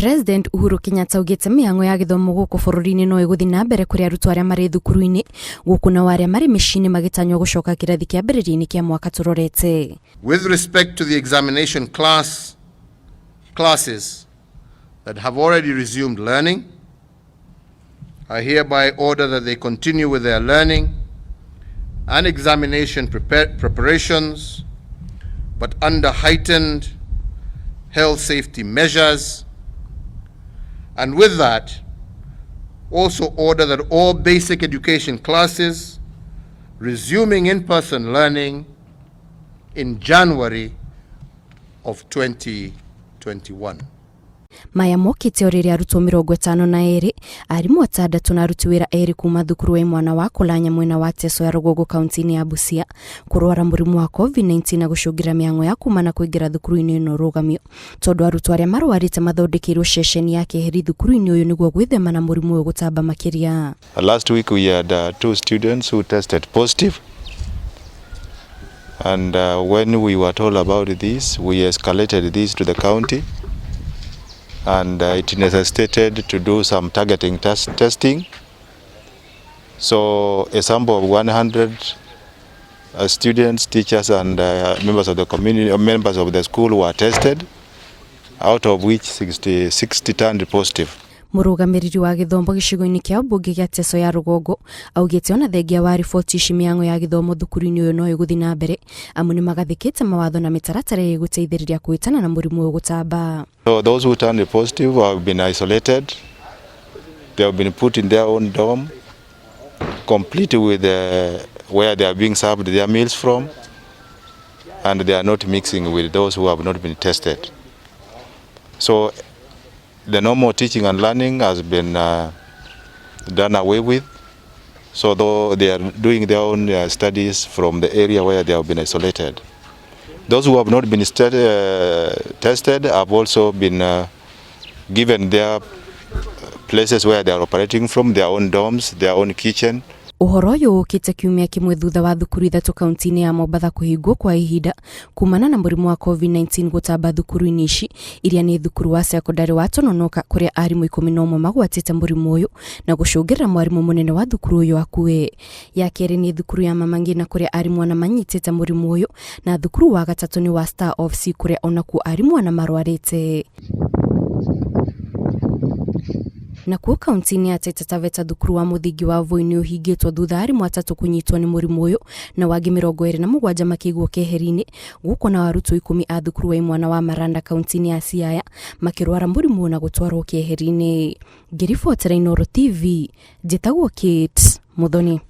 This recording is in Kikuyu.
President Uhuru Kenyatta augĩte mĩhang'o ya gĩthomo gũkũ bũrũri-inĩ no ĩgũthiĩ na mbere kũrĩ arutwo arĩa marĩ thukuru-inĩ gũkũ nao arĩa marĩ mĩciĩ-inĩ magĩtanywo gũcoka kĩrathi kĩambĩrĩria-inĩ kĩa mwaka tũrorete. With respect to the examination classes that have already resumed learning, I hereby order that they continue with their learning and examination preparations, but under heightened health safety measures. And with that, also order that all basic education classes resuming in-person learning in January of 2021. Maya mokĩte o rĩrĩa arutwo 52, arimũ 6 na aruti wĩra 2 kuma thukuru wa imwana wa Kũlanya mwena wa Teso ya rũgongo kaunti-inĩ ya Busia kũrwara mũrimũ wa COVID-19 na gũcũngĩra mĩhang'o ya kuma na kũingĩra thukuru-inĩ ĩno rũgamio tondũ arutwo arĩa marwarĩte mathondekeirwo ceceni ya keheri thukuru-inĩ ũyũ nĩguo gwĩthema na mũrimũ ũyũ gũtamba makĩria. Last week we had 2 students who tested positive, and when we were told about this, we escalated this to the county, and it necessitated to do some targeting testing. So a sample of 100 students, teachers, and members of the community, or members of the school were tested, out of which 60 turned positive. Mũrũgamĩrĩri wa gĩthomo gĩcigo-inĩ kĩa mbunge gĩa Teso ya rũgongo augĩte ona thengia wa riboti ici mĩhang'o ya gĩthomo thukuru-inĩ ũyũ no ĩgũthiĩ na mbere amu nĩmagathĩkĩte mawatho na mĩtaratara ĩrĩa ĩgũteithĩrĩria kũhĩtana na mũrimũ ũyũ gũtamba. So those who turned positive have been isolated. They have been put in their own dorm, complete with where they are being served their meals from, and they are not mixing with those who have not been tested. So the normal teaching and learning has been done away with. So though they are doing their own studies from the area where they have been isolated. Those who have not been tested have also been given their places where they are operating from, their own dorms, their own kitchen. Ũhoro ũyũ ũkĩte kiumia kĩmwe thutha wa thukuru 3 kaunti-inĩ ya Mombatha kũhingwo kwa ihinda kumana na mũrimũ wa COVID-19 gũtamba thukuru-inĩ ici iria nĩ thukuru wa sekondari wa Tononoka kũrĩa arimũ 11 magwatĩte mũrimũ ũyũ na gũcũngĩrĩra mwarimũ mũnene wa thukuru ũyũ akue. Ya kerĩ nĩ thukuru ya Mama Ngina kũrĩa arimũ 4 manyitĩte mũrimũ ũyũ na thukuru wa gatatũ nĩ wa Star of Sea kũrĩa onakuo arimũ 4 marwarĩte. Nakuo kaunti-inĩ ya Taita Taveta thukuru wa mũthingi wa Voi nĩ ũhingĩtwo thutha arimũ 3 kũnyitwo nĩ mũrimũ ũyũ na wangĩ 27 makĩigwo keheri-inĩ gũkũ na arutwo 10 a thukuru wa imwana wa Maranda kaunti-inĩ ya Siaya makĩrwara mũrimũ ũyũ na gũtwarwo keheri-inĩ. Ngĩribotera Inooro TV, njĩtagwo Kate Muthoni.